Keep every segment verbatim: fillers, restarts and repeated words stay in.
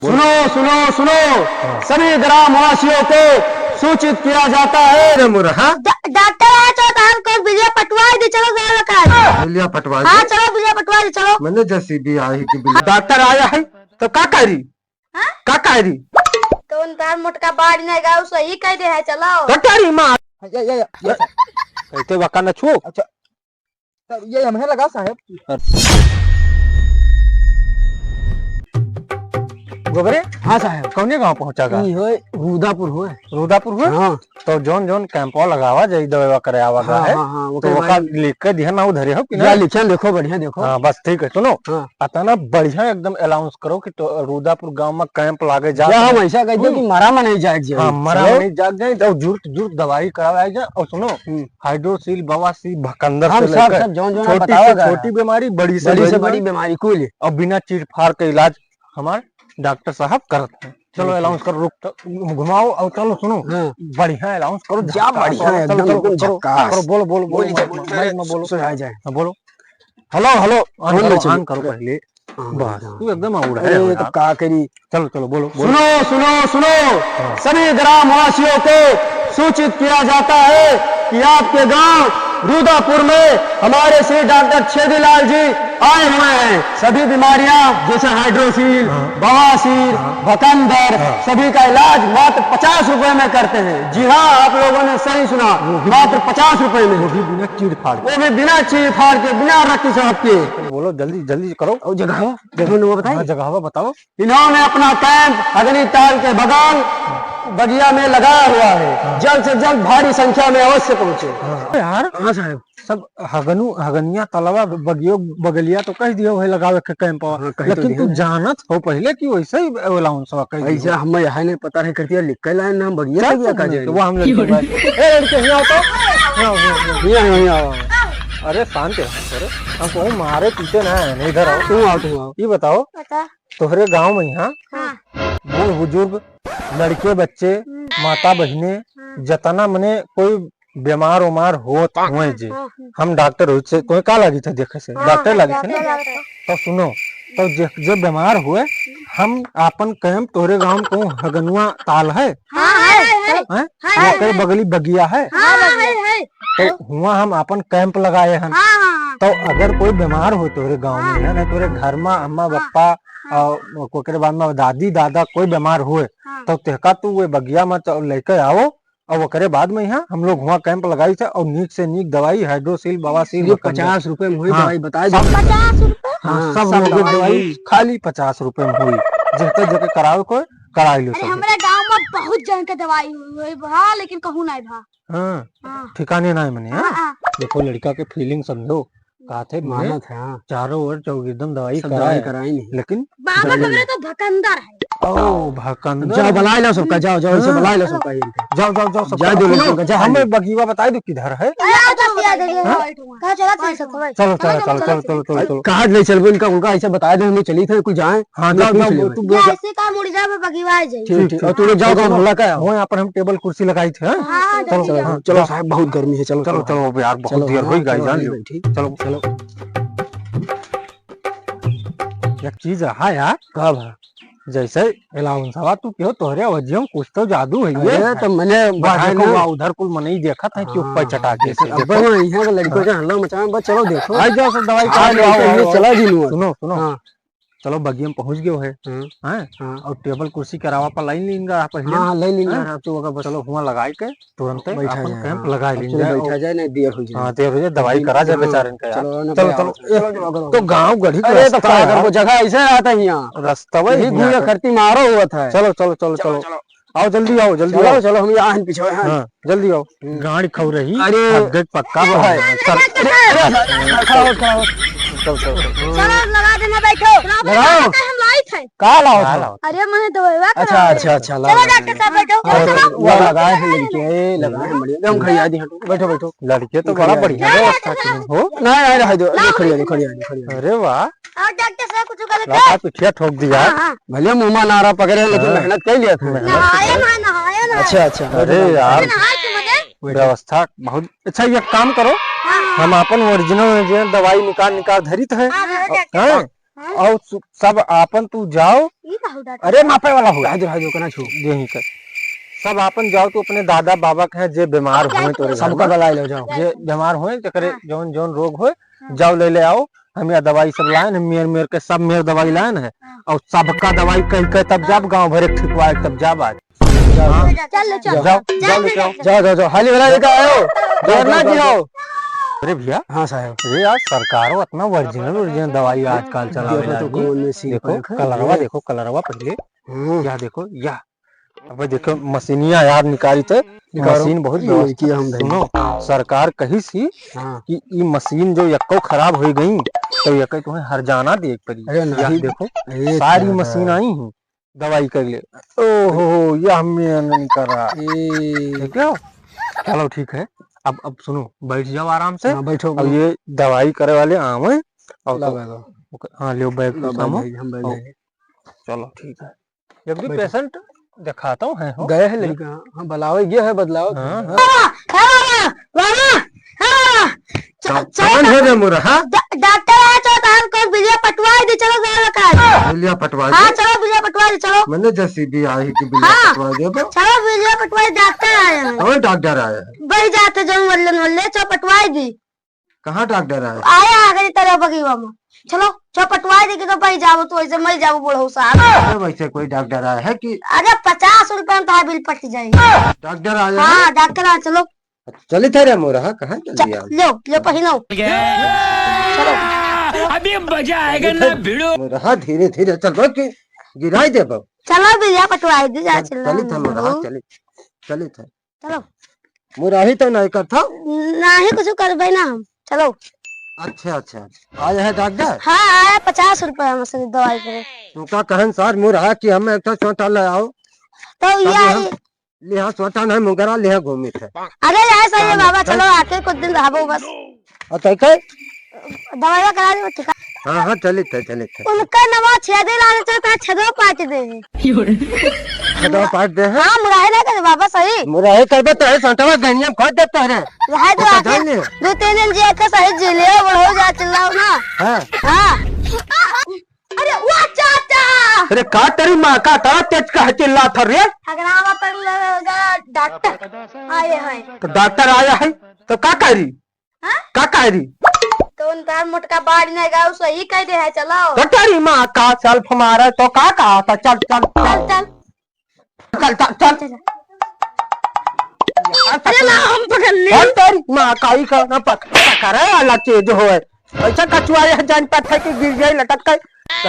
सुनो, सुनो, सुनो, हाँ। सभी ग्रामवासियों को सूचित किया जाता है। अरे मुरहा। डा-, डॉक्टर आया तो हम को बिलिया पटवाई दे, चलो गाँव का। बिलिया पटवाई हाँ, दे? चलो बिलिया पटवाई दे, चलो। मैंने जेसीबी आई कि बिलिया। डॉक्टर आया है तो का करी? हाँ? का करी? तो उन तार मोटका बाड़ी नहीं गा, सही कह दे है, चलो। डॉक्टर ही मार। ये, ये, ये, ये। कहते वका न छू। अच्छा। सर, ये हमें लगा साहब। गोबरे? हाँ साहब। कौने गाँव पहुँचा गा? ई होए, रुदापुर होए। रुदापुर होए? हाँ। तो जौन जौन कैंपवा लगावा जाई, दवाई करे आवा गा हाँ, है, हाँ, हाँ, तो ओकरे ओका बारे में लिख के दिया ना, उधरे हो कि ना? या लिखिया देखो, बढ़िया देखो। हाँ, बस ठीक है, सुनो। हाँ। अतना बढ़िया एकदम अनाउंस करो कि तो रुदापुर गाँव में कैंप लागे जा जा, हम ऐसा कह दो हम्म। कि मरा में नहीं जाग जाए। हाँ, मरा में चलो। नहीं जाग जाए, तो जुर्त जुर्त दवाई करावे आ जाए। और सुनो, हम्म। हाइड्रोसील, बवासीर, भकंदर हम से सब, लेकर सब जौन जौन छोटी बतावा से गा। छोटी बीमारी, बड़ी से बड़ी बड़ी से बीमारी। बड़ी बीमारी कुल। और बिना चीर फाड़ के इलाज हमार डॉक्टर साहब करत हैं। चलो ठीक है। अनाउंस करो, रुक तो घुमाओ और चलो सुनो। हाँ। बढ़िया अनाउंस करो, जा झक्कास बढ़िया वाला, चलो, एकदम, चलो, एकदम करो, झक्कास। करो, बोलो, बोलो, बोलो, बोली, माइक, बोली, माइक में बोलो। सुनाया जाए। हाँ, बोलो। हेलो, हेलो, on कौन करो, बोल रहे? On करो पहले। हाँ, बस, हाँ। तू एकदम आउड़ है अरे, यार। तो का करी? चलो, चलो, बोलो, बोलो। सुनो, सुनो, सुनो। हाँ। सभी ग्रामवासियों को सूचित किया जाता है कि आपके गांव रुदापुर में हमारे श्री डॉक्टर छेदीलाल जी आए हुए हैं। सभी बीमारियां जैसे हाइड्रोसील, हाँ। बवासीर, हाँ। भकंदर, हाँ। सभी का इलाज मात्र पचास रुपए में करते हैं। जी हाँ, आप लोगों ने सही सुना, वो भी मात्र पचास रुपए में। वो भी बिना चीर फाड़ के। वो भी बिना चीर फाड़ के, बिना रक्तचाप के। बोलो, जल्दी, जल्दी करो। और जगह, जगह नंबर बताइए। हाँ, जगह बताओ। इन्होंने अपना कैंप हगनी ताल के बगल बगिया में लगाया हुआ है। हाँ। जल्द से जल्द भारी संख्या में अवश्य पहुंचे। हाँ। यार, हाँ साहब। सब हगनू, हगनिया तलवा, बगियो, बगलिया तो कह दियो है लगावे के कैंपवा। हाँ, कह तो लेकिन दिया तू है। जानत हो पहले कि वैसे ही अनाउंसवा कह दियो। ऐसे हमें यहाँ नहीं पता रहे करती है, लिख के लाए ना हम बगिया चल तक तू का नहीं, जाए। तो वो हम लड़के भाई। ए, लड़के, यहाँ आओ तो। यहाँ आओ, यहाँ आओ, यहाँ आओ। यहाँ, यहाँ, यहाँ आओ। अरे शांत है, अरे हम कहूँ मारे पीटे ना है, नहीं इधर आओ। तू आओ, तू आओ। ये बताओ, बता। तोहरे गाँव में यहाँ हाँ। बूढ़ बुजुर्ग, लड़के बच्चे, हम्म। माता बहिने, हाँ। जतना मने कोई बीमार उमार होत हाँ, हुए जे, हाँ, हाँ। हम डॉक्टर हो से, तोहे का लागी था देखे से? हाँ, डॉक्टर लागी था ना? डॉक्टर लागी था। तो सुनो, तो जे, जे बीमार हुए, हम आपन कैंप तोहरे गाँव में कहूँ हगनुआ ताल है? हाँ, है, है, है। हैं? है, है, ओकरे है। बगली बगिया है? हाँ, हाँ, है, है। तो हुआं हम आपन कैंप लगाए हन। हाँ, हाँ, हाँ। तो अगर कोई बीमार हो तोहरे गाँव में, हाँ। है ना, तोहरे घर में अम्मा, हाँ। बप्पा, हाँ। और ओकरे बाद में दादी, दादा कोई बीमार हुए, हाँ। तो तेहका तू वे बगिया में तो लेके आओ, और ओकरे बाद में यहाँ हम लोग हुआं कैंप लगाई थे, और नीक से नीक दवाई, हाइड्रोसील, बवासीर, सिर्फ भकंदर। पचास रुपए में हुई हाँ। दवाई, बताए दो। पचास रुपए? हाँ, हाँ, सब सब लोग दवाई दवाई हुई। खाली पचास रुपए में हुई। जेकर जेकर करावे को, कराई लो अरे, सब। हमरे गाँव में बहुत जन के दवाई हुई, हुई भा, लेकिन कहूँ नहीं भा। हाँ, हाँ। ठिकाने ना है मने, हाँ, हाँ? हाँ। देखो, लड़का के फीलिंग समझो। कहत है, मने मानत है, हाँ। चारों ओर चौगिर्दम दवाई सब कराए, दवाई कराई नहीं। लेकिन बाबा दवाई हमरे तो भकंदर है। ओ, भकंदर। जाओ, बुलाए लो सबका, जाओ, जाओ, इसे हाँ। बुलाए लो सबका, इनके। जाओ, जाओ, जाओ, सबका। जाओ, सुनो, जाओ, जाओ, हमें बगिया बताए दो किधर है। हाँ, तो बता दे, हाँ? कहाँ चला था सब? चलो, चलो, चलो, चलो, चलो, चलो, चलो। कहाँ ले चलबो इनका, उनका ऐसे बताए दो, हमें चली थे, कुछ जाए। हाँ, जाओ, जाओ, जाओ। जैसे काम उड़ जावे, बगिया आ जाए। ठीक, ठीक। और तू लोग जाओ, चलो, गाँव भला का है? वहीं पर हम टेबल कुर्सी लगाई थे, हाँ? हाँ, हाँ, चलो, जल्दी चलो, जाओ। हाँ, चलो साहब, बहुत गर्मी है, चलो, चलो, चलो। चलो, अब यार, बहुत चलो, देर हाँ, हो गई, चलो, जान लो। बैठी। चलो। चलो। एक चीज रहा यार। का भा? जैसे अलाउंसवा तू कहो, तोहरे वजियम कुछ तो जादू है ये। अरे, तो मने बा, बढ़ाए देखो, ना। बा, उधर कुल मनई देखत है कि हाँ, ऊपर चटा के देखो, से, अब देखो। वहाँ यहाँ का लड़कों के हल्ला मचावे, बस चलो देखो। आ जाओ, सब दवाई हाँ, करा लो, आओ, आओ, आओ। चला जी नुआ। सुनो, सुनो। हाँ। चलो, बगिया में पहुँच गयो है। हाँ। हैं? हाँ। और टेबल कुर्सी करावा पर लाइन लीन रहा पहले। हाँ, हाँ, लाइन लीन हैं? रहा, आप तो होगा बस। चलो, हुआं लगाई के तुरंत बैठा अपन जाए, कैंप हाँ। लगा अब लीन चलो, जाए। बैठा जाए, नहीं, देर हो जाए। हाँ, देर हो जाए, दवाई करा जाए बेचारे इनका यार। चलो, ना, चलो, कोई चलो। आवाज। चलो, चलो, चलो। तो गाँव गढ़ी के अरे, तो रास्ता का यार। करबो, जगह ऐसे रहता है यहाँ। रास्ता वही यही यहाँ घूमे का। करती मारो हुआ था। चलो, चलो, चलो, चलो, चलो। चलो। आओ, जल्दी आओ, जल्दी चलो, आओ। चलो, हम यहाँ हैं पीछे, हैं। हाँ, जल्दी आओ। हम्म। गाड़ी खौ रही, अरे। अग्गे पक्का वो है। सर। अरे, अरे, अरे, खड़ो, खड़ो। चल, चल, चल। चलो, लगा देना, बैठो। लगाओ। हम लाइट है। का लाओ का था? लाओ? अरे, मने दवाई बा अच्छा, करावे। अच्छा, अच्छा, लाओ, चलो, लाओ, डॉक्टर साहब, बैठो। हाँ, चलो, तो वो लगाए हैं लड़के, ए, लगाए हैं, बढ़िया। हम खड़िया दी, हटो। बैठो, बैठो। लड़के तो बड़ा बढ़िया व्यवस्था किए हो। नहीं, नहीं, रह दो, रह दो, खड़िया दी, खड़िया दी, खड़िया दी। अरे वाह। और डॉक्टर साहब कुछ गलत है? लाता पिठिया ठोक दिया। हाँ, हाँ। भले मुंह में नारा पकड़े हैं, लेकिन हाँ। मेहनत कर लिया था। मेहनत नहाए कर लिया। ना, नहाए ना। अच्छा, अच्छा। अरे यार। नहाए के मजे। व्यवस्था बहुत अच्छा। एक काम करो, हाँ, हाँ। हम अपन ओरिजिनल, ओरिजिनल दवाई निकाल, निकाल धरित है। हाँ, हाँ, डॉक्टर हैं? साहब। हाँ। और सु-, सब आपन तू जाओ। ई का हो डॉक्टर? अरे मापे वाला हो। हाय दे, हाय दे, ओकरा छू। देही कर। सब आपन जाओ, तू अपने दादा बाबा के हैं, जे बीमार हुए तोरे घर सबका में। बुला लो, जाओ। जे बीमार हुए, जेकरे हाँ। जौन, जौन रोग होए, हाँ। जाओ ले, ले आओ। हम यहाँ दवाई सब लाएन है, मेर, मेर के सब मेर दवाई लाएन है। हाँ। और सबका दवाई कह के तब जाब, हाँ। गाँव भर एक ठिकवाए तब जाब आज। जाओ। हाँ। चल ले, चल। जाओ, जाओ, जाओ, जाओ। जाओ, जाओ, जाओ। हाली वाला लेके आओ। जाओ, डरना जाओ, की जाओ। हो? अरे भैया। हाँ साहब। अरे यार, सरकारों इतना original, original दवाई आजकल चलावे देखो तो लागी। कौन में सी देखो, पैक है। कलरवा देखो, कलरवा पहले। हम्म। या देखो, या। अब देखो, मशीनिया यार निकाली थे। निकालो। मशीन बहुत ये व्यवस्थित। किया हम भाई। सुनो, सरकार कही सी हाँ। कि ई मशीन जो यक्को खराब हो गई, तो यक्को तुम्हें हर जाना दे एक परी। अरे या नहीं। देखो, अरे सारी दादा। मशीन आई हैं। दवाई कर ले। ओहो, यह हमें नहीं कर रहा। ए। ठीक है? चलो, ठीक है। अब, अब सुनो, बैठ जाओ आराम से। हाँ, बैठो, अब बैठो। ये दवाई करे वाले आवे और ला तो बैगो। ओके, हाँ, लियो बैग ला तो सामो। बैग, हम बैग और है। चलो, ठीक है। जब भी बैठो। पेशेंट दिखाता हूँ, है हो। गए है ले? लड़का, हाँ, बलावे गया है, बदलाव। हाँ, हाँ। हाँ, हाँ, हाँ, हाँ। च-, का-, चलो कौन है डॉक्टर, रे मोरा, हाँ? डा-, डॉक्टर आया, चलो, तो हमको बिलिया पटवाई दी, चलो, गाँव का। बिलिया पटवाई हाँ, दी? चलो, बिलिया पटवाई दी, चलो। मैंने जेसीबी आई कि बिलिया हाँ। पटवाई दे, बा? चलो, बिलिया पटवाई, डॉक्टर आया है। कौन डॉक्टर आया है? वही जाते जो मल्लन मल्ले, चलो, पटवाई दी। कहाँ डॉक्टर आया है? आया, आगे तरफ बगीवा में। चलो, चलो, पटवाई दी कि तो भाई जाओ, तो ऐसे मैं जाओ, बूढ़ो साहब। अरे, वैसे कोई डॉक्टर आया है कि? अरे, पचास रुपया में तो बिल पट जाएगी। डॉक्टर आया है? हाँ, डॉक्टर आया, चलो। चलित है रे मोरा, हाँ, कहाँ चल च-, दिया? लो, लो, पहिनो। चलो। अभी मजा आएगा ना, भिड़ो। मोरा, हाँ, धीरे, धीरे चल, बा कि गिराई दे, बा। चलो, भैया, पटवाई दी, जा, चल, चिल्ला चलित है मत मोरा, हाँ, करो। चलित, चलित है। चलो। मोरा ही तो नहीं करता। नहीं, कुछ करबे ना हम। चलो। अच्छा, अच्छा, अच्छा। आया है डॉक्टर? हाँ, आया, पचास रुपया में से दवाई करे। तो का कहन सार, मोरा कि हम एक ठो सोटा ले आओ। तो तब ये हम आई, लिहा सोटा नहीं मुंगरा लिहा घूमित है। अरे यार सही है हाँ, बाबा, चल। चलो आके कुछ दिन रहबो बस। और तै के? दवाइया करा दे, ठीक है। हाँ, हाँ, चलित है, चलित है। उनका नवा छेदे लागे तो का छेदो पाट दे। छेदो पाट दे है? हाँ, मुराहे ना करे बाबा सही। मुराहे करबे तो है, सोटवा गनिया में खोद देते हैं रे। रहे दो तो आके जान ले। दो तीन दिन जी एक सही जी ले, वो हो जा चिल्लाओ ना। हाँ। हाँ। अरे, ओ चाचा! अरे, का तेरी माँ का, का तेज का है चिल्लात है रे? ठगरावा पर लगा डॉक्टर आए हैं। तो डॉक्टर आया है, तो का करी? हाँ? का करी? तो उनका मोटका बाड़ी नहीं गया, सही कह दे है, चलो। तो तेरी माँ का सेल्फ मारे, तो का कहा था? चल, चल, चल, चल। चल, चल, चल। चल, चल। अरे ना, हम पकड़ ली। चल, तेरी माँ का ही का ना पक-, पकड़े वाला चीज होए। ऐसा कछुआ यह जान पाता है कि गिर गई लटक के।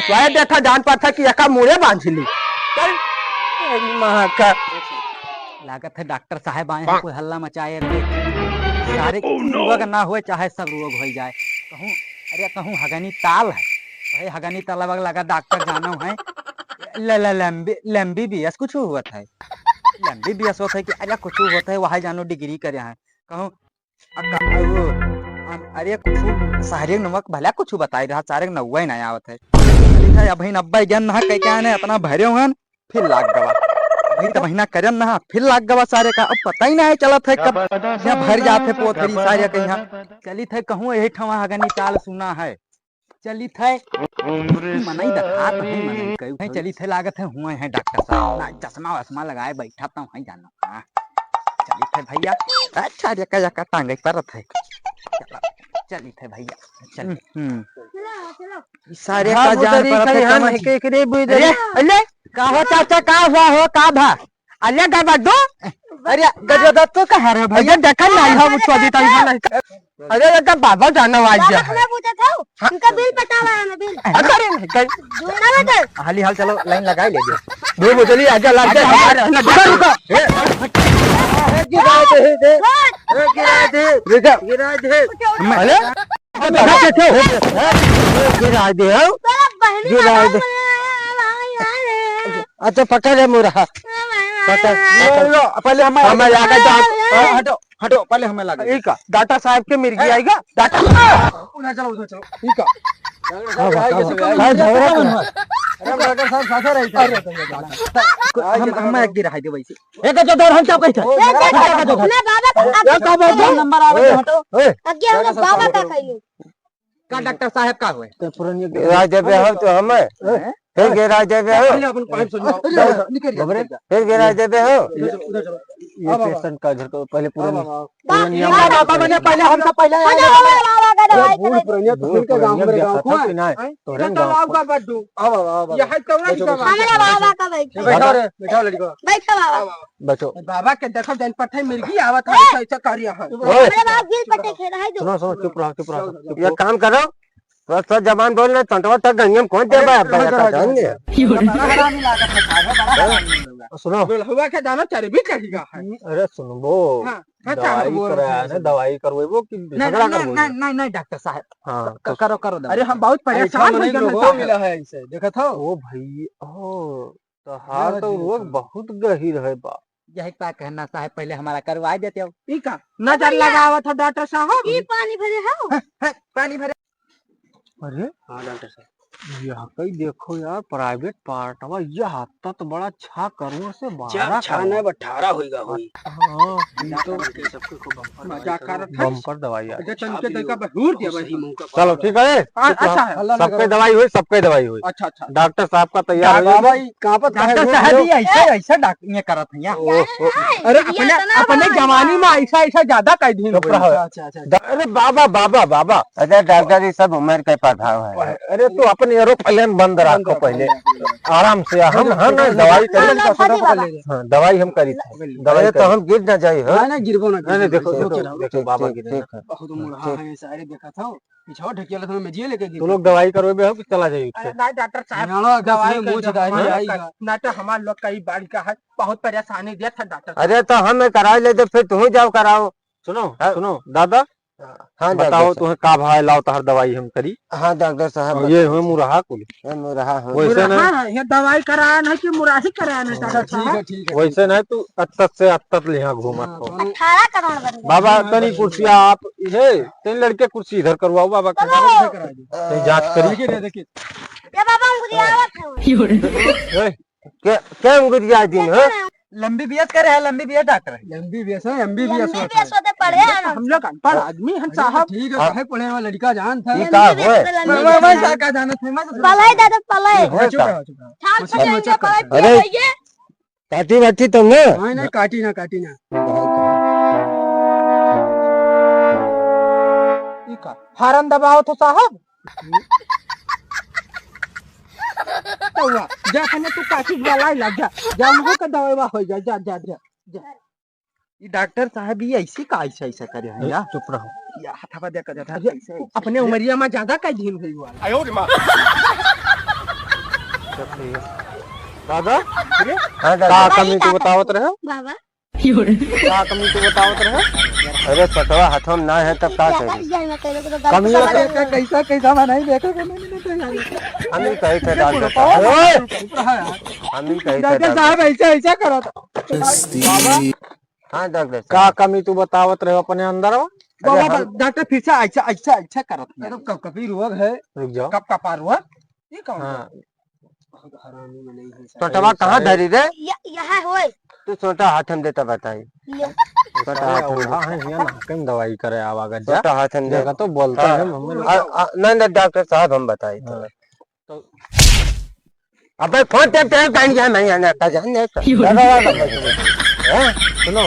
कछुआ यह देखा जान पाता है कि एका मुड़े बांध ली। चल, तेरी माँ का। लागत है डॉक्टर साहब आए हैं, कोई हल्ला मचाए रहे। सारे रोग ना होए, चाहे सब रोग हो जाए। कहूँ, अरे कहूँ हगनी ताल है, वही हगनी ताल लगा डॉक्टर जानो है। ल-, ल-, लंबी, लंबी बीएस कुछ हुआ था। लंबी बीएस होत है कि अरे कुछ होत है, वहाँ जानो डिग्री करे हैं। कहूँ, अ, क-, अ, वो, अ, अरे कुछ सारे नमक भला कुछ बताई रहा, सारे नौवा ही नहीं आवत है। ठीक है, अब ही नब्बे ज्ञान ना कह के आने, इतना भरे हुए हैं, फिर लाग गवा। अभी तो महीना करन ना, फिर लाग गवा सारे का, अब पता ही नहीं चलत है कब यहाँ भर जात है पोथरी सारे के यहाँ। चलित है कहूँ यही ठवा हगनी ताल सुना है। चलित है। मनई दखात है, मनई कई है, चलित है, लागत है, हुए हैं डॉक्टर साहब। ना, चश्मा वश्मा लगाए बैठा तो है जानो। हाँ। चलित है भैया। अच्छा, यका, यका टांगे परत है। चलो, चलित है भैया। चल। हम्म। ई सारे हाँ, का जान बुदरी परत है, कहीं हम कमर एक, एक रे बुदरी। अरे, अरे, का हो चाचा, का हुआ हो, का भा? अरे गबड्डू, अरे गजोदत्तू कहाँ रहे भैया? अरे देखा नहीं, हम छोड़ी ताई बना। अरे ये तो बाबा जाना वाज बाबा गया। हमें पूछे थे, हाँ। उनका बिल पटावा है ना, बिल। अरे नहीं, कहीं जुड़ना बता। हाली हाल चलो, लाइन लगाई ले दे। दो बोतली आजा, लाग जा, आजा, हमारे आजा। अंदर रुको। ए, ए, गिरा दे, दे। ए, गिरा दे। रुको। गिरा दे। अरे? अबे, हाँ, हाँ, हाँ, हाँ, गिरा दे, हाँ। तेरा बहनी गिरा दे। अच्छा, पकड़ रे मोरा। पकड़। लो, लो, पहले हमें हमें लागे जान। हाँ, हटो, हटो, पहले हमें लागे। ई का? डॉक्टर साहब के मिर्गी आएगा? डॉक्टर। उधर चलो, उधर चलो। ई का? हाँ, हाँ, हाँ, हाँ, हाँ, हाँ। अरे, हम डॉक्टर साहब साथे रही थे। हम, हम एक गिरा दे वैसे। एक तो डर हम क्या कहते हैं? ए, ए, ए, ए, ना बाबा का ए, का बात है? नंबर आवे ए, तो हटो। ए, आगे हम बाबा का खाइए। का डॉक्टर साहब का हुए? तो पुरनिया गिराइ देबे हो तो हमें। हैं? फिर गिराइ देबे हो। पहले अपन पॉइंट सुन लो। अरे, निकल जा, बाप रे। निकल जा। फिर गिराइ देबे हो। इधर चलो, इधर चलो। ये आओ, आओ, पेशेंट का इधर को पहले आओ, पुरनिया, आओ, आओ। पुरनिया बाबा, बाबा, बाबा, पहले हमसे पहले आया बाबा, बाबा, बाबा, बाबा, बाबा, बूढ़ पुरनिया तो बूढ़ इनके गाँव पुरनिया में गाँव देखा था हुआ कि है। नहीं? हैं? तोरे इधर गाँव लाओ का। का बड्डू। आओ, आओ, आओ, बाबा। यह है तोरा की बाबा। हमारा बाबा का बैठ। बैठा रे, बैठा लड़का। बैठ बाबा। आओ, आओ। बचो। बाबा के देखो, जन पठे मिर्गी आवत है, ए! ऐसा, ऐसा करिया है। ओए! हमारे बाप गिर पटे खेल है जो। सुनो, सुनो, चुप रहो, चुप रहो, चुप रहो। एक काम करो, थोड़ा सा जबान बोल रहे, टंटवा तक गंगे में कौन दे अरे, भाई, अब बड़ा बड़ा जान दे। बड़ा हरामी लागत है, साहब, बड़ा हरामी लोग हैं। सुनो। बेलहुआ के दाना चर्बी चढ़ी गा है। अरे सुनबो, हाँ, हाँ, दवाई साहब बोल रहे कराया हैं। ना, दवाई करवेबो कि नहीं, झगड़ा नहीं, करवेबो? नहीं, नहीं, नहीं, डॉक्टर साहब। हाँ, क-, तो करो, करो दवाई। अरे, हम बहुत ऐसा परेशान मने हो गए लोगों साहब। मिला है इनसे, देखत हो? ओ भाई, ओ। तोहार तो रोग बहुत गहिर है बा। यही का कहना साहब, पहले हमारा करवा देते हो। ई का? नजर लगावत हो डॉक्टर साहब? ई पानी भरे हो? है, है, पानी भरे। अरे? हाँ डॉक्टर साहब। यह कई देखो यार, प्राइवेट पार्टवा, यह हत्ता तो बड़ा छा करोड़ से बारह छा करोड़। ना, अठारह होइगा होई। हाँ, ये तो डॉक्टर के सबके खूब बम्पर मजाक दवाई करत है। बम्पर दवाई आ। अच्छा, तनिके तनिका बहूर दिया भाई। चलो, ठीक है। हाँ, अच्छा है। सबके दवाई होई, सबके दवाई होई। अच्छा, अच्छा। डॉक्टर साहब का तैयार हो जाए। बाबा, ई कांपत डॉक्टर साहब, ई ऐसे, ऐसे डॉक्टर, ये करत हैं, या? ओहो। अरे, अपने, अपने जवानी में ऐसा, ऐसा ज्यादा कई दिन चुप रहो। अच्छा, अच्छा, अच्छा। अरे, बाबा, बाबा, बाबा। अरे, डॉक्टर, ये सब उम्र के प्रभाव है। अरे, तू अपने एरोप्लेन बंद रखो पहले। आराम से, हम, हम ना दवाई करी। हाँ, दवाई हम करी थे। दवाई तो हम गिर ना जाए, हाँ? ना, ना, गिरबो ना, नहीं, नहीं, गिरबो। देखो, देखो, बाबा गिरे ना। बहुत मुड़हा है, सारे देखा था। पीछवा ढकेलत हमें मेजिया लेके गिर तू लोग गए। दवाई करवेबे हो कि चला जाई उठ के? अरे नहीं, डॉक्टर साहब, ना, ना, दवाई कुछ नहीं, कर दे, मुँह छिदा हमार नहीं लोग आएगा। का, ना तो हमार लोग का ई बाड़ी का है, बहुत परेशानी देत है डॉक्टर साहब। अरे तो हम करा ले तो फिर तू जाओ कराओ। सुनो, हाँ। सुनो, दादा, हाँ, डॉक्टर बताओ साहब। तुम्हें का भाई लाओ तोहर दवाई हम करी। हाँ, डॉक्टर साहब, और ये बताओ। हुए मुरहा कुल। ये मुरहा हो। वैसे ना मुरहा है, ये दवाई कराया नहीं कि मुराही कराया नहीं, डॉक्टर साहब। ठीक है, ठीक है, वैसे ठीक है। नहीं तू अत्तत से अत्तत लिहा घूमत हाँ, हो। दोनों अठारह करोड़ बन गए। बाबा, हाँ, तनी हाँ, कुर्सिया आप, हे, तनी लड़के कुर्सी इधर करवाओ बाबा के। चलो। इधर करा दो। तनी जांच करी। देखिए, देखिए। ये बाबा, हम कुछ आवत है। ए, के, के अंगुरिया दिन, हाँ? लंबी बीएस करे है, लंबी बीएस डॉक्टर है। लंबी बीएस है, एमबीबीएस होता है। एमबीबीएस होते पढ़े हैं हम। हम लोग अनपढ़ आदमी हैं अरे, साहब। ठीक है, हाँ। काहे पढ़े हुआ लड़का जान था। ये का होए? मैं, मैं, मैं का जानत है, मैं पलाई दादा, पलाई। ये होए चुप का? रहो, चुप रहो। ठाल कुछ से मत, लेंगे, मत, पलाई अरे, पिए भैया। काटी वाटी तो ना? नहीं, नहीं, काटी ना, काटी ना। ठीक है। फारन दबाओ तो साहब। तो हुआ, जा अपने तू काकी के बलाई ला, जा, जा उनको का दवाई हो जा, जा, जा, जा, जा। ई डॉक्टर साहब, ई ऐसे का ऐसा, ऐसा करे हैं ए, यार? चुप रहो। या हथवा दे कर जा, अरे, ऐसे। तू अपने उमरिया में ज्यादा का ढील हुई हुआ। आयो रे माँ। चुप रहिए। दादा, अरे, हाँ, दादा। का कमी तू बतावत रहे हो? बाबा। का कमी तू बतावत रहे? अरे, सटवा हाथों में ना है, तब का करी? कमी है। अरे, का कैसा, कैसा बनाई, देखो, कमी नहीं, नहीं, नहीं, नहीं। हम ही कही थे, डॉक्टर साहब। ओए! हम ही कही थे, डॉक्टर साहब, डॉक्टर। ऐसा, ऐसा करो तो। हाँ, डॉक्टर साहब। का कमी तू बतावत रहे अपने अंदर? अरे, बाबा, हम डॉक्टर फिर से ऐसा, ऐसा, ऐसा करत है। अरे, कप-, कपी रोग है। रुक जाओ। कप-, कपा रोग? ये कौन हाँ। है? बहुत हरामी में नहीं है, सर। टोटवा कहाँ धरी रे? य-, यहाँ होए। तू छोटा हाथ हम देता बताई। ये। छोटा हाथ हम ओढ़ा है, हियाँ ना, कम दवाई करे आवागत जा। छोटा हाथ हम दे। देखा तो बोलता हाँ। है, मम्मी लोग। आ, आ, नहीं, नहीं, डॉक्टर साहब, हम बताई हाँ। तो। तो अबे फोन टेप टेप कर लिया, नहीं आना का जान दे तो। दादा, दादा, बैठो, बैठो। हैं? सुनो,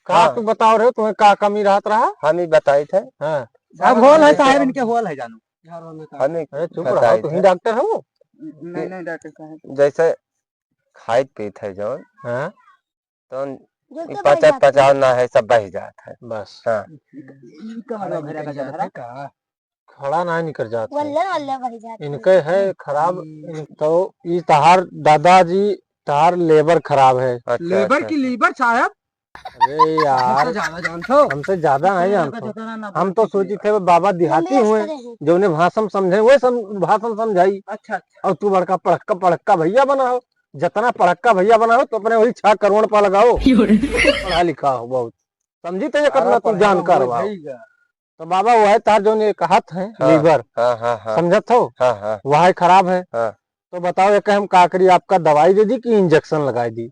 का हाँ। तू बताओ रहे, तुम्हें का कमी रहत रहा? हम ही बताई थे। हाँ। अब होल है साहब, इनके होल है जानू। हमें अरे चुप रहो, बताई तुम ही थे। डॉक्टर हो? नहीं, नहीं, डॉक्टर साहब। जैसे खाइत पीत है जौन, हाँ। तो जो ई तो पचत भाई पचाव ना है, सब बह जात है। बस। हाँ। ई का मतलब घर का घर है? का? खड़ा ना निकर जात है। वल्ले, वल्ले बह जात है। इनके है खराब, हम्म। इन-, तो ई तहार दादाजी, तहार लेबर खराब है। अच्छा, लेबर अच्छा, की अच्छा। लीवर साहब? अरे यार, हमसे ज्यादा जानत हो। हमसे ज्यादा नहीं जानत हो। हम तो सोची थे बाबा देहाती हुए, जौने भाषा में समझे, वही सम-, भाषा में समझाई। अच्छा, अच्छा। और तू बड़का पढ़क्का, पढ़क्का भैया बना हो, जितना पढ़क्का भैया बना हो, तो अपने वही छह करोड़ पा लगाओ। पढ़ा लिखा हो बहुत, समझी तो ये करना तू जानकार हो। तो बाबा, वह तार जौन एक हाथ है, हाँ, लीवर, हाँ, हाँ, हाँ। समझत हो? हाँ, हाँ। वह खराब है। हाँ। तो बताओ, एक हम का करी, आपका दवाई दे दी कि इंजेक्शन लगाई दी?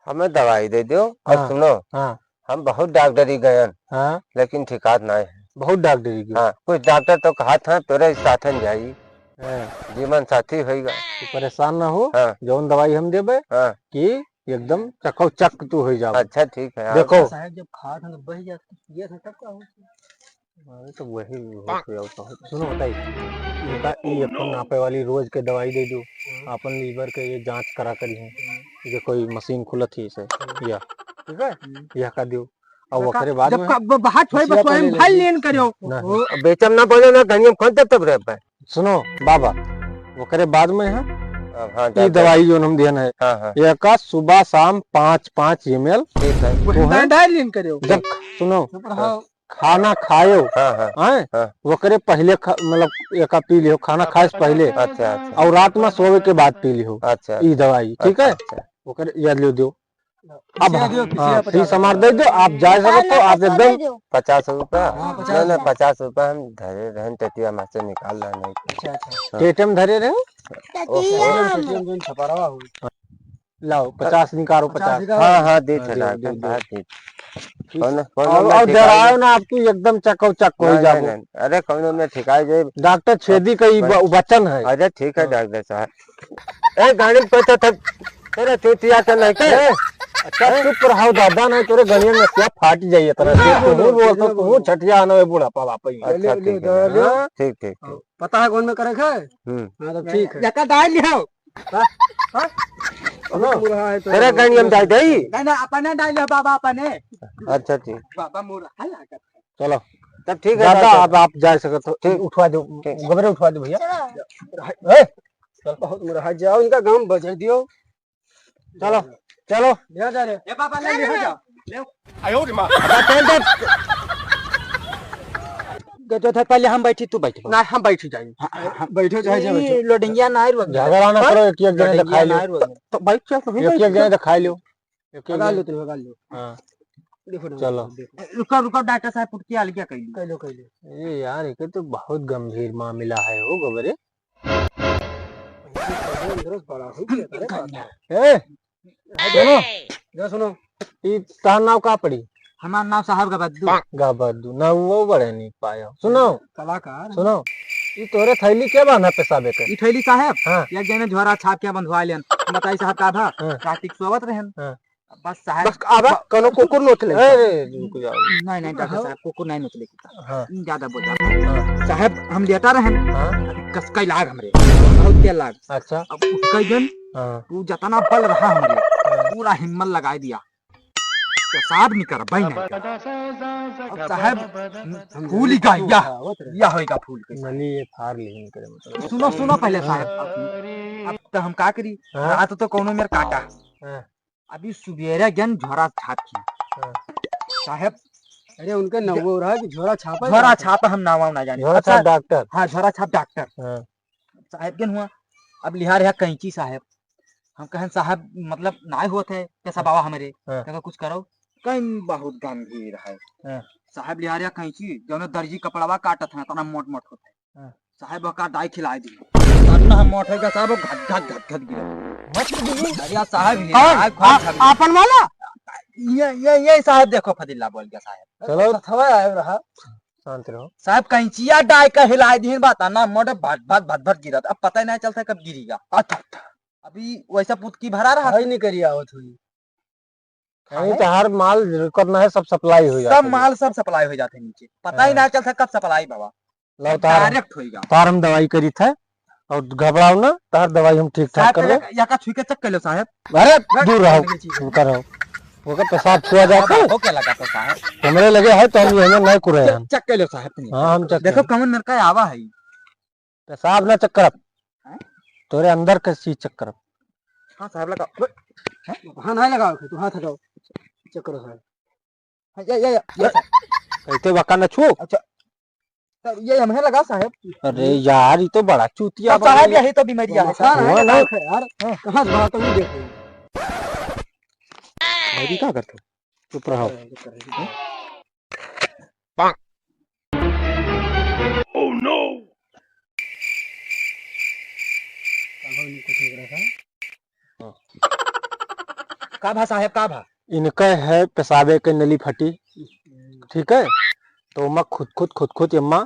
हमें दवाई दे दो। और हाँ, सुनो, हाँ। हम बहुत डॉक्टरी गयन, हाँ। लेकिन ठिकात नाहीं है। बहुत डॉक्टरी की। हाँ, कुछ डॉक्टर तो कहा था, तोरे साथन जाई। हाँ। जीवन साथी होइगा। तू परेशान ना हो, हाँ। जौन दवाई हम देबे, हाँ। कि एकदम चकौचक तू हो जाओ। अच्छा, ठीक है, हाँ। देखो। साहब, जब खात हैं तो बह जात, पियत हैं तब का हो? अरे, तो वही होत है, और का होत? सुनो, बताई, इनका ई अपन नापे वाली रोज के दवाई दे दो, हाँ। अपन लीवर के ये जांच करा करी है, हाँ। ये कोई मशीन खुलत ही से, हाँ। या, ठीक है? हम्म। यह का दियो। और रखा, ओकरे बाद जब में का ब-, बात होई, बस वही भाई लेन करियो। ना। ओ। अब बेचम ना बोले ना, गनियम खोल दे तब रे भाई। सुनो बाबा, ओकरे बाद में है, अब हाँ, ई डॉक्टर। दवाई जोन हम दिहन है, हाँ, हाँ। ये का सुबह शाम पाँच, पाँच एम एल। ठीक है। वही तो है। डाल लेन करियो। जब, सुनो, सुपर हाँ। खाना खायो, हाँ, हाँ। हैं? हाँ। ओकरे पहले खा-, मतलब एका पी लियो, खाना खाए से पहले। अच्छा, अच्छा। और रात में सोवे के बाद पी लियो। अच्छा, ई दवाई, ठीक है? अच्छा, अच्छा। ओकरे याद लियो दियो। अब पिसिया दियो, पिसिया हाँ, पचास फीस हमार रुपया। दे दो, आप जा सकते हो, आप एकदम पचास रुपया? हाँ, पचास नहीं, नहीं, रुपया। पचास रुपया हम धरे रहन, टटिया में से निकाल रहा नहीं। अच्छा, अच्छा। हाँ। पेट में धरे रहे? ओहो। पेट में, पेट में छपरावा हो। लाओ, पचास निकालो, पचास पचास। निकालो। हाँ, हाँ, दे हाँ, दे, डॉक्टर दे, दे। साहब, दे। ठीक। कौन, कौन और, में और ठिकाई डराओ जाए? ना, आपकी एकदम चको चक हो नहीं, जाबो। नहीं, नहीं। अरे, कौन में ठिकाई जाए? डॉक्टर छेदी का ई ब-, वचन है। अरे, ठीक है, हाँ। डॉक्टर साहब। ए, गाड़ी में पैसा था, तेरा चूतिया के नहीं के? ए, अच्छा, हैं? चुप रहो दादा, नहीं तोरे गनिया में क्या फाट जाइए तरह से। हाँ, तू बोलो, बोल तो बोलो, तू बोलो। छठिया आना है बुढ़ापा वापस। अच्छा, ले, ले, ठीक है। ले, ले। हाँ, ठीक, ठीक, ठीक। पता है कौन में करे है? हम्म। हाँ, तो ठीक है। जका डाल लियो। हाँ? हाँ? सुनो, मुरहा है तो तेरे गाड़ी हम डाल दई? नहीं, नहीं, अपने डाल लियो बाबा, अपने। अच्छा, ठीक। बाबा मुरहा लागत है। चलो। तब ठीक है, दादा, डाल दो। अब आप जा सकत हो। ठीक। उठवा दो, ठीक। गबरे उठवा दो भैया। चलो। ए, चल, बहुत मुरहा, जाओ, इनका गाँव बजर दियो। चलो, चलो। ले जा रे। ए बाबा, ले, ले जा। ले। आयो रे माँ। अब चल दे। गजो था, पहले हम बैठी, तू बैठ। ना, हम बैठ जाई। हाँ, हाँ, हाँ। बैठो, चाहे, चाहे ई बैठो। लोडिंगिया ना आइल बा। झगड़ा ना हाँ? करो, एक, एक जने लोडिंगिया दिखाई ना लो। आइल बा। तो बैठ जा, तू ही एक, बैठ एक जा। जने दिखाई लो। एक, एक लगा जने। लो, तुम लगा लो। हाँ। देखो ना, चलो। देखो। रुको, रुको, डॉक्टर साहब, पुटकी अलगिया कइली। कइलो, कइलो। ए यार, ये तो बहुत गंभीर मामला है हो, गबरे। ए, सुनो। ये सुनो। ई तहार नाव का पड़ी? हमार नाव साहब गबद्दू। गबद्दू। ना वो बड़े नहीं पायो। सुनो। कलाकार। सुनो। ई तोरे थैली के बांधा पेशाबे के? ई थैली साहब? हाँ। एक जने झोरा छाप के बंधवा लेन। बताई साहब का भा? हाँ। राती सोवत रहन। हाँ। बस साहब, बस अब ब-, कौनो कुकुर नोच ले। अरे, रुक जाओ। नहीं, नहीं, डॉक्टर हाँ। साहब, कुकुर नहीं नोच ले कुत्ता। हाँ। ज्यादा बोल रहा है। हाँ। साहब, हम लेटा रहन। हाँ। अभी कसकई लाग हमरे। बहुत तेल लाग। अच्छा। अब उठकई जन, हाँ। तू जतना बल रहा हमरे, हाँ। पूरा हिम्मत लगाई दिया। पेशाब नहीं कर, भाई नहीं कर। अब साहब, फूल ही का, या, या होएगा फूल के। नली ये फाड़ ली इनके मतलब। सुनो, सुनो पहले साहब, अब, अब तो हम का करी? हाँ। रात तो कौनो मेर काटा। हाँ। अभी सुबेरे गन झोरा छाप की। हाँ। साहेब, अरे उनके नौवो रहा कि झोरा छापा झोरा जाता। छाप हम नावा ना जाने। झोरा अच्छा, छाप डॉक्टर। हाँ, झोरा छाप डॉक्टर। हाँ। साहेब गन हुआ, अब लिहार है कैंची साहेब। हम कहन साहेब मतलब नाय होत है, कैसा बाबा हमरे, हाँ। कहन कुछ करो, कहीं बहुत गंभीर है। हाँ। साहेब लिहार है कैंची, जौने दर्जी कपड़वा काटत है, तना मोट मोट होत है। हाँ। साहेब ओका डाई खिलाए दी। तना मोट है साहेब, घट घट घट घट गिरा। मत दी। अरे यार साहेब, ये हाँ, साहेब आ-, खान छाप आपन वाला? ये, ये, ये साहेब देखो फजीला बोल गया साहेब। चलो। सथवा आयो रहा। शांत रहो। साहेब कैंचिया डाई का हिलाए दीन बा, तना मोट भट भट भट भट गिरत। अब पता ही नहीं चलता कब गिरीगा। अच्छा, अच्छा। अभी वैसा पुतकी भरा रहा है था। नहीं करी आवत हुई। नहीं, खाए? तो हर माल रुकत ना है, सब सप्लाई हो जाता सब है। माल सब सप्लाई हो जाते हैं नीचे, पता ही हाँ। ना चलता कब सप्लाई बाबा। लाओ तार, डायरेक्ट होइगा। तार हम दवाई करी थे और घबराओ ना, तार दवाई हम ठीक ठाक साहब, कर ले। या का छुई के चेक कर लो साहब। अरे, बस, दूर रहो, ये चीज़ है। उनका रहो। ओकर पेशाब छुआ जाता है। ओके लगा तो साहब। हमरे लगे है तो हम ये नहीं कुरे चेक, हैं। चेक कर लो साहब, तुम। हाँ, हम चेक देखो, करें। कमन मेरे का आवा है। पेशाब ना चेक करब। हैं? तोरे अंदर के चीज चेक करब। हाँ साहब, लगा। हैं? हाँ, नहीं लगाओ, तू हाथ हटाओ। चेक करो साहब। हाँ, ये, ये, ये, ये साहब। कहते बका न छू। अच्छा। सर, ये हमें लगा साहब। अरे यार, ये तो बड़ा चूतिया अब साहब, बना। यही तो बीमारी है, हाँ, साहब। हाँ, हाँ, यार। हाँ। कहाँ से बात हुई देखो। भाई, क्या करते हो? चुप रहो। हाँ, चुप रहो। Oh no! का भा साहेब, का भा? इनका है पेशाबे के नली फटी, ठीक है? तो ओमा खुद खुद, खुद खुद एमा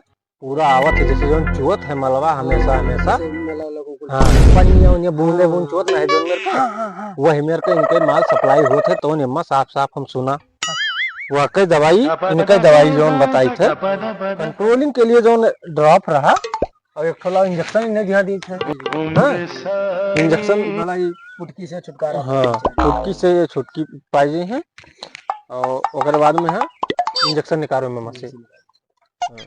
पूरा आवत है, जैसे जौन चुअत है मलवा हमेशा, हमेशा। जैसे मला वाला कुकुर। हाँ, पनिया उनिया बूंदे बूंद चुअत ना है जौन मेर का, हाँ, हाँ, हाँ। वही मेर का इनके माल supply होत है, तो एमा साफ साफ हम सुना। वाकई दवाई, इनके दवाई जौन बताई थे, controlling के लिए जौन drop रहा, और एक ठो ला injection इन्हें दिया दी थे। हाँ? Injection। बड़ा ही फुटकी से छुटकारा। हाँ, फुटकी से ये छुटकी पाई गई है। और ओकर बाद में है injection निकालो में मशीन। हाँ।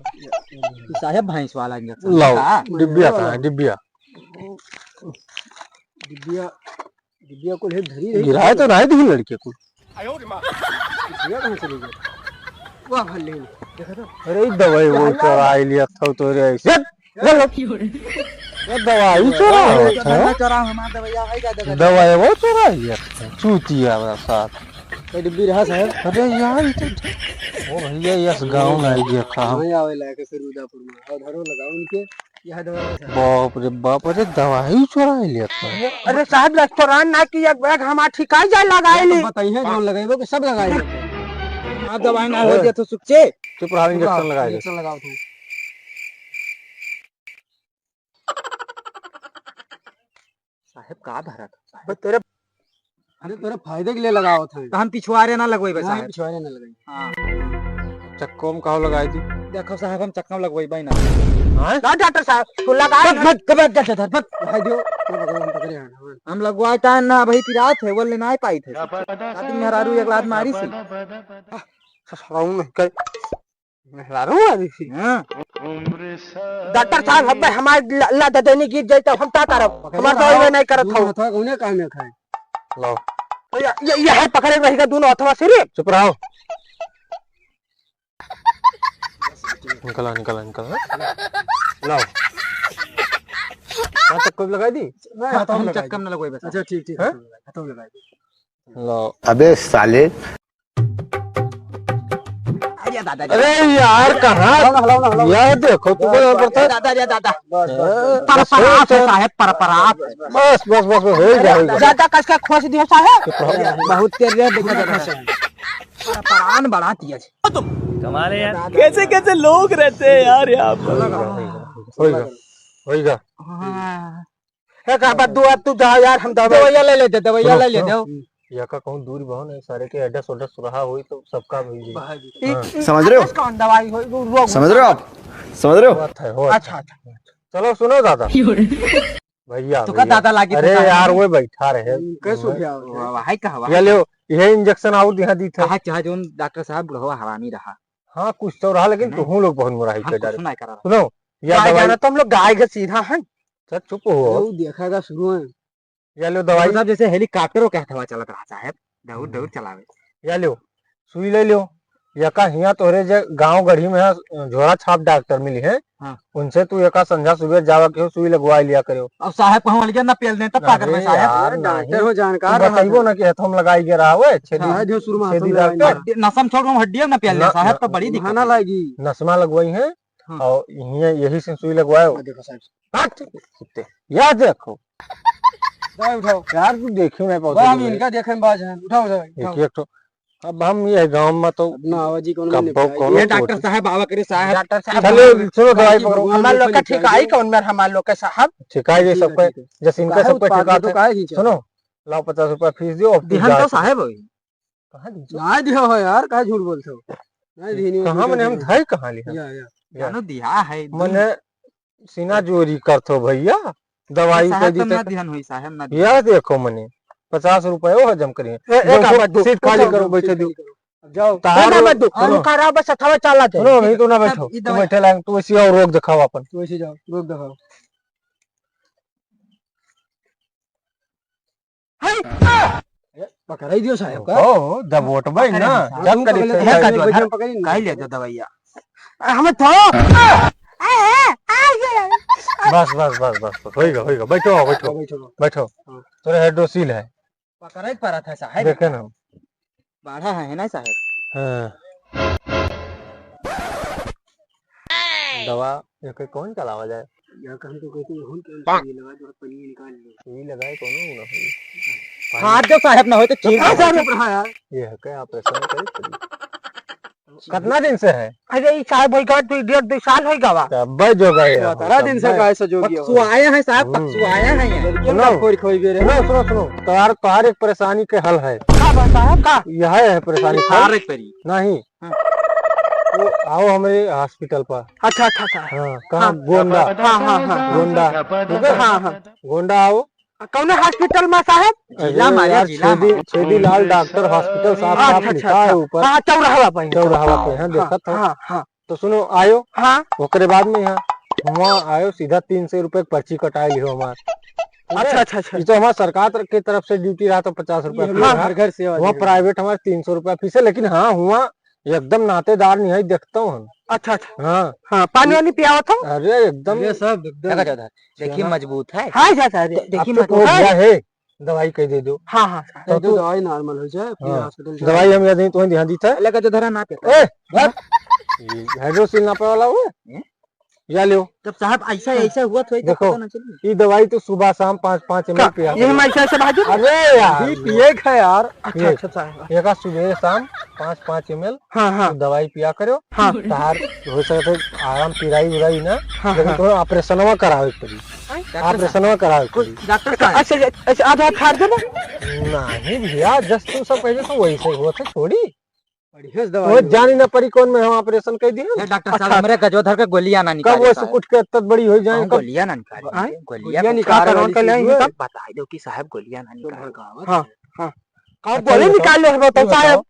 साहेब भैंस वाला injection लाओ, का? डिब्बिया कहाँ है? डिब्बिया। डिब्बिया, डिब्बिया को ले धरी रही। गिराए तो नहीं दी लड़के को। ये कहाँ चली गई? वाह, भले ही। देखा तो। अरे, ई दवाई वो चोराई लिया था तो रे, ऐसे। ले लो। ये दवाई चोरा होत है। चोरा, हमार दवाई है, का दवाई? दवाई वो चोराई लिया था। चूतिया वाला साथ। ये डिब्बी रहा साहब। अरे यार, ये तो, ओ भैया, यस गाँव में आई गया था। वहीं आवे लायक है फिर उदापुर में। और धरो लगाओ उनके। यह दवाई है। बाप रे बाप, अरे दवाई चोराई लिया था। अरे साहब, रेस्टोरेंट ना की एक बैग हमार ठिकाई जाए लगाए ली। बताइए, जौन लगाइबो कि सब लगाए ली। आप दवाई ना हो दिया तो सुख से। चुप रहो, injection लगाए दे। Injection लगाओ तू। साहेब का भरा था? बस तेरे अरे, तोरे फायदे के लिए लगावत है। तो हम पिछवारे ना लगवाई बस, नहीं, साहेब। पिछवारे ना लगाई। हाँ। चक्को में कहो लगाई दी। देखो साहेब, हम चक्का में लगवाई ना। हाँ? ना डॉक्टर साहेब, तू लगा मत, ना। मत, मत, मत, मत, मत। भाई दियो, ये भगवान पकड़े हैं, हाँ। हम लगवाए ता ना भाई, पिरात है, वो ले ना ही पाई थे। रात में मेहरारू एक लात मारी सी। ससुराल में कई मेहरारू आ रही थी। हाँ। डॉक्टर साहब, अब हमारे ल-, लत देने गिर जाए तो हम का करब? हमार दवाई में नहीं करत दोनों हो। हथवा कौने काम में खाए? लाओ। तो ये, ये, ये है पकड़े रहेगा दोनों हथवा से रे। चुप रहो। निकला, निकला, निकला। लाओ। हाँ, चक्कर लगाई दी? नहीं, हाँ, हथवा हम लगाई चक्कर दी। न लगवाई बस। अच्छा, ठीक, ठीक, हाँ? हथवा लगाई दी। लो। अबे साले। अरे दादा, अरे यार, कहाँ? हलाओ ना, हलाओ ना, हलाओ ना। यार देखो, तुमको बस, यार बस, पड़ता है। दादा, अरे दादा। बस, बस, बस। पर, बस, पर आप बस, साहेब, पर, पर आप। बस, बस, बस, बस, हो ही गया, हो ही गया। ज्यादा कस के खोस दियो साहेब। चुप रहो। बहुत तेज रे, देखो, देखो। पर, परान बढ़ा दिया जी। कमाल है यार। कैसे, कैसे लोग रहते हैं यार यहाँ पर। हो ही गया, हो ही गया। हाँ। ए, का बात, दुआ, तू जा यार, हम दवाई दवाइया ले लेते, दवाइया सुनो, ले लेते सुनो। हो। या का कहूँ दूर बहुत नहीं, सारे के एड्रेस ओड्रेस रहा होई तो सबका भी जी। हाँ। समझ रहे हो? कौन दवाई होई? वो, वो समझ रहे हो आप? समझ रहे हो? बात है, हो। अच्छा, अच्छा। चलो सुनो दादा। भैया, तो का भैया। दादा लागे अरे थे यार, साहब? वो बैठा रहे। कैसे उठा? वाह, वाह, हाय कहा, वाह। या लो, ये इंजेक्शन और यहाँ दी था। कहा, चाहे जोन डॉक्टर साहब बुढ़वा हरामी रहा। हाँ, कुछ तो रहा, लेकिन नहीं। तुम लोग बहुत मुराही हम कर कुछ डाले। नहीं करा रहा। सुनो, या भाई दवाई जाना तो हम लोग गाय के सीधा है। सर, चुप हो। अरे, वो देखा का शुरू है। या लो दवाई। मतलब जैसे हेलीकॉप्टरों के हथवा चलत रहा साहब, दौड़, हम्म। दौड़ चलावे। या लो, सुई ले लो। यका हियाँ तोहरे जे गाँव गढ़ी में है, झोरा छाप डॉक्टर मिली है। हाँ। उनसे तू यका संझा सुबह जावा के हो, सुई लगवा लिया करो। अब साहब कहूँ अलगे ना पेल दें, तब का करबे अरे साहब? यार, अरे, डॉक्टर नहीं। हो, जानकार तू रहा बताइबो था। ना कि हथवा में लगाई गया रहा, ओए, छेदी, हाँ, जो सुरमा छेदी हथवा में डॉक्टर। लगाई। हड्डी, नसम छोड़, हम हड्डियों में ना पेल दें ना, साहब, ना। तो बड़ी दिक्कत है। लागी। नसमा लगवाई है। हाँ। और यही, यही से सुई लगवाए हो। हाँ, देखो साहब। हट, कुत्ते। यार देखो। दवाई उठाओ। यार तू देखियो नहीं पाओ बा, हम इनका देखे में बाज हैं। उठाओ दवाई, उठाओ। एक, एक ठो। अब हम ये गाँव में तो अपना आवाज ही कौन कब्बो बने कौन ये डॉक्टर साहब आवा करे साहब। डॉक्टर साहब चलो, सुनो दवाई पकड़ो। भगवान हमारे लोग का ठीक आई कौन मेर हमारे लोग का साहब? ठीक आई ये ठीक है, सबका, ठीक है। जैसे इनका काहे सबका उत्पाद ठीक है तो। काहे खींचा? सुनो, लाओ पचास रुपया फीस दियो, अब तू दिहन जा। तो साहब होई। कहाँ दी? ना दिया हो यार, काहे झूठ बोलते हो? नहीं दी, नहीं कहाँ दी, मने हम नहीं। धई कहाँ लिया? या, या। या। जानो दिया है, मने सीना जोरी करत हो भैया, दवाई साहब, कर दी तो तो ना ध्यान होई साहब, ना ध्यान। यार देखो मने पचास रुपये वो हजम करिए। ए, ए, देखो, का मत दो, सीट खाली उठाओ, करो, उठाओ, बैठे सीट दो। खाली करो। अब जाओ। तार ना मत दो, सुनो। हम खराब है, सथवा चला दे। सुनो, अभी तो ना बैठो, अब ई तुम दवाई बैठे लाग, तू ऐसी और रोक दिखाओ अपन। तू ऐसी जाओ, रोक दिखाओ। हाय! ए, पकड़ाई दियो साहब का। हो, जब वोटबे ना, पकड़े जब साहब। करी पकड़े थे, साहब, पकड़े पकड़े ना। काहे ले दो दवाइया? हमें थो। बस, बस, बस, बस, बस, होइगा, होइगा, बैठो, बैठो, बैठो। बैठो। हाँ। तोरे हाइड्रोसील है। पकड़े के पड़ा था साहब। देखे ना। बाढ़ा है, है ना साहब? हाँ। दवा एके कौन चलावा जाए? या का हम तो कहते हैं, हम तो ये लगा दो, पनीर निकाल लो। ये लगाए कोनो ना हो। हाथ जो साहब ना हो तो चीर चुप रहा, दो। चुप रहा यार। ये है क्या, ऑपरेशन करे पड़ी? कितना दिन से है? अरे, ई साहब, होई गवा, दुई, डेढ़, दुई साल होई गवा। तब्बे जोगा है। सत्रह दिन से गाय से जोगी हो। पकसुआया है साहब, हम्म। पकसुआया है ये। लड़कियों सुनो। का खोरी खोई बेरे। सुनो, सुनो, सुनो। तोहार, तोहार एक परेशानी के हल है। का बा साहब, का? यह है परेशानी का हल। नहीं। हाँ। तो आओ हमारे hospital पर। अच्छा, अच्छा, अच्छा। हाँ, कहाँ? हाँ। गोंडा। हाँ, हाँ, हाँ। गोंडा। ठीक है? हाँ, हाँ। गोंडा आओ। कौने hospital में साहब? अरे जिला मारे, यार, जिला छेदी, मारे। छेदी लाल डॉक्टर hospital साफ, अच्छा, साफ अच्छा, लिखा है अच्छा। ऊपर। हाँ, चौराहा पे। चौराहा पे, हाँ, हाँ, देखत हो। हाँ, हाँ। तो सुनो, आयो। हाँ। ओकरे बाद में यहाँ, वहाँ आयो, सीधा तीन सौ रुपये के पर्ची कटाए लिहो हमार। अच्छा, अच्छा, अच्छा। ये तो हमार सरकार तर-, की तरफ से duty रहा तो पचास रुपये ये फीस हमार रहा। घर, घर सेवा वहाँ दे। Private हमार तीन सौ रुपये फीस है, लेकिन हाँ, हुआ एकदम नातेदार नहीं है, देखता हूँ हम। अच्छा, अच्छा। हाँ। हाँ, पानी वानी पियावत हो? अरे, एकदम। अरे, सब एकदम। देखा जाता है। देखिए, मजबूत है। हाँ, जाता है। दे-, देखिए, अब तो मजबूत हो है। गया है, दवाई कह दे दो। हाँ, हाँ, हाँ। तो दे दो, तू दवाई normal हो जाए, फिर हाँ। Hospital दवाई जाओ। हम यहाँ दें, तुम्हें ध्यान दीता है। अलग का जो धरा ना पे। ए, हट। ये Hydrosil नापे वाला वो? हैं? या लियो। जब साहब ऐसा, ऐसा हुआ तो, तो देखो, पता ना चली। ये दवाई तो सुबह शाम पाँच, पाँच M L का? पिया यही करो। मैं ऐसे, ऐसे भाजू? अरे यार। ये पिए का यार। अच्छा, ये, अच्छा, साहब। ये का सुबह शाम पाँच, पाँच M L हाँ, हाँ। तू दवाई पिया करो। हाँ। तहार हो सकता है आराम पिराई उराई ना, हाँ, लेकिन हाँ। तोहरा ऑपरेशनवा करावे के पड़ी। हैं? ऑपरेशनवा करावे के पड़ी। डॉक्टर साहब। अच्छा, अच्छा, अच्छा, आधा फाड़ देबो? नहीं भैया, जस तू सब कह दे तो वैसे ही होत है, छोड़ी। बढ़िया से वो दवाई जानी ना पड़ी कौन में हम ऑपरेशन कर दिए। ए, डॉक्टर साहब, अच्छा। हमरे गजोधर के गोलियां ना कब निकाले वो साहब। सुकुट के इतना बड़ी हो जाए, हम कब गोलियां ना निकाले, आए? गोलियां गोलियां का निकाल कौन कौन के ले आई, कब? बताई दो कि साहब गोलियां ना निकाले। भड़कावत हाँ, है। हाँ। कब अच्छा, गोली ये बताओ, निकाल ले हो तो ये बताओ, साहब?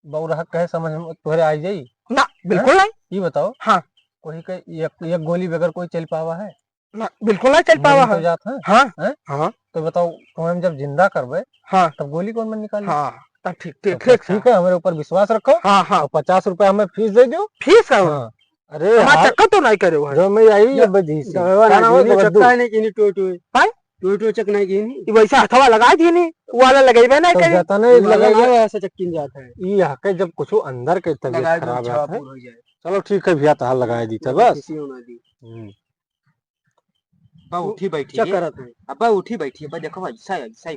बौरहा कहे समझ में तोहरे आई जाई? ना, बिल्कुल हैं? नहीं। ये बताओ, हाँ। कोई के एक, एक गोली बगैर कोई चल पावा है? ना, बिल्कुल ना चल पावा मरी तो है। जात है। हाँ, हैं? हाँ। तो बताओ, तुम्हें हम जब जिंदा करबे, हाँ। तब गोली कौन में निकाली? हाँ, तब ठीक, ठीक, तब ठीक, ठीक है, हमारे ऊपर विश्वास रखो। हाँ, हाँ। और पचास रुपया हमें फीस दे दो। फीस है? हाँ। अरे हमार यार, चक्कर तो नहीं करे हुआ है। जो मैं आई, ये ये बजी से। दवा क्या ना नाम है? कीनी, जबरदस्त। चक्का नहीं कीनी, टोय टोय। हैं? टोय टोय चक नहीं कीनी। ये वैसा हथवा लगा दी नहीं, वो वाला लगेबे नहीं तो करे। जाता नहीं, ये वाला लगे। ना ऐसा चक्की में जाता है। ये हके जब कुछ अंदर के तबीयत लगा दो, खराब छाप रहता है। हो जाए। चलो ठीक है भैया, तहार लगा दी था बस। किसी होना दी। हम्म। अब्बा उठी बैठी चेक है। करत है। अब्बा उठी बैठी है, अब्बा देखो, ऐसा है, ऐसा ही।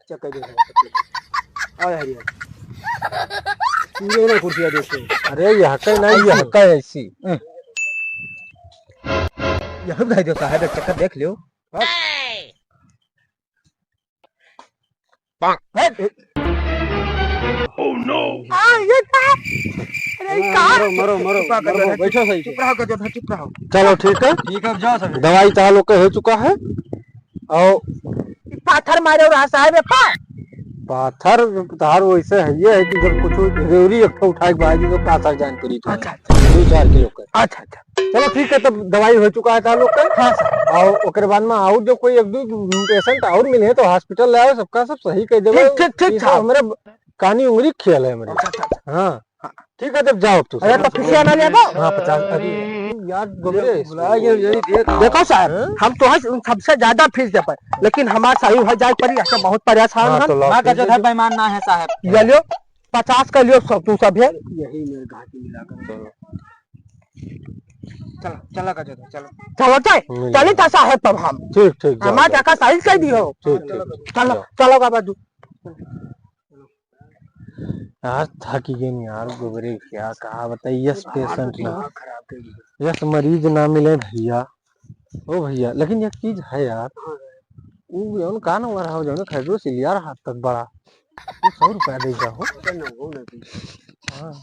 चेक कर दे। आ हरिया। पूरे ना कुर्सिया देखो। अरे, यह का नहीं, यह का ऐसी। हम्म। यह भाई जो साहब, एक चक्कर देख लियो। हाँ। Oh no! हाँ, ये का? अरे, हाँ, का? मरो, मरो, मरो, चुप रहो, मरो, गजोधर, बैठो सही से। चुप रहो, गजोधर, चुप रहो। चलो, ठीक है। ठीक है, अब जाओ सब। दवाई चालू के हो चुका है। और पाथर मारे रहा साहब, ये पा- पाथर, तार वैसे है, ये है कि जब कुछ जरूरी एक ठो उठाए के बाद, तो पाथर जान पड़ी तो। अच्छा, अच्छा। दो चार किलो का। अच्छा, अच्छा। चलो ठीक है, तब दवाई हो चुका है तार लोग का। हाँ सर। और ओकरे बाद में और जो कोई एक दो patient और मिले हैं तो hospital ले आओ, सबका सब सही कर देबो। ठीक, ठीक, ठीक, ई सब साहब। हमरे ब-, कानी उंगरी खेल है हमरे। अच्छा, अच्छा, अच्छा। हाँ। हाँ। ठीक है, तब जाओ तू। अरे, तो फीसिया ना लेबो? हाँ, पचास, अरे, यार, गोबरे, भुला गया, यही दे दो। देखो साहब, हाँ? हम तो है सबसे ज्यादा फीस दे पाए, लेकिन हमार सही हो जाए परी, ऐसे बहुत परेशान हाँ, हम। तो लाओ, माँ का ठीक जो है। था बेईमान ना है साहब। ये लियो, पचास का लियो, सब तू सब है। यही मेरे घाटी मिला कर। चलो। चलो, चलो, का जो था, चलो। चलो, चल, मिल चली गया। था साहब, तब हम। ठीक, ठीक, जाओ, हमार जाओ। टका सही कर दियो। ठीक, ठीक, चलो, जाओ। चलो, बाबा, तू। यार, थक गए यार, गोबरे क्या, का बताई, यस, patient ना, दिमाग खराब कर दिया। यस, मरीज ना मिले भैया। ओ भैया, लेकिन एक चीज है यार, हाँ। वो जौन का ना रहा हो, जौन खरीदो सिलिया रहा तक बड़ा, वो सौ रुपया दे जाओ। पता ना, वो ना दे। हाँ,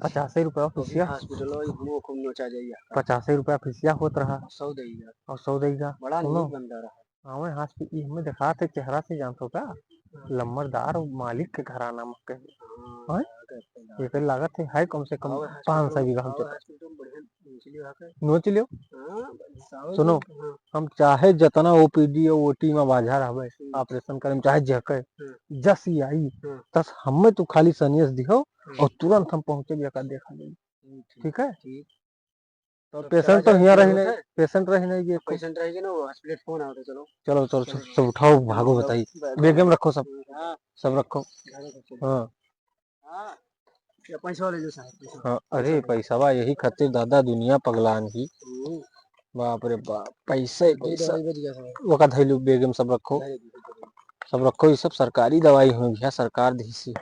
पचास रुपया वो फीसिया। Hospital वाले हमको खूब नोचा जाइए। पचास रुपया फीसिया होत रहा। सौ दे दिया। और सौ दे दिया। बड़ा सुनो। नीक बंदा रहा। हाँ, वही hospital, ई हमें देखा थे, चेहरा से जानत हो का? हाँ। लम्बरदार मालिक के घराना में कहे। हाँ, हाँ? लागत है, लागत। एकर लागत है, है कम से कम और पाँच सौ hospital, बीघा हम और तो। Hospital में बढ़िया नोच लियो है का? नोच लियो। हाँ, साहब, सुनो, हाँ। हम चाहे जतना O P D और O T में बाझा रहबे, हम्म। Operation करे में चाहे जके, हाँ। जस ही आई, हाँ। तस हमें तू खाली सनेस दिहो हाँ। और तुरंत हम पहुँचे भी एका देखा लेंगे। हम्म, ठीक। ठीक है? ठीक। तो तो patient चला तो जाए, हियाँ रही जरूरत नहीं, है। Patient रही नहीं, ये तो patient रहेगी ना, वो hospital phone आवत है, चलो। चलो, चलो, चलो। सब, सब उठाओ, भागो, चलो, बताई। बैग bag में रखो सब। हाँ। सब रखो। गाड़ी रखो। हाँ। हाँ। ये पैसा ले लो साहब, पैसा। हाँ, अरे, पैसा ले लो। पैसावा यही खातिर दादा दुनिया पगलान ही। हम्म। बाप रे बाप, पैसा ही ये पैसा। दवाई बच गया साहब। ओका धैलू bag में सब रखो। गाड़ी रखो। सब रखो, ये सब सरकारी दवाई हो गया, सरकार देसी।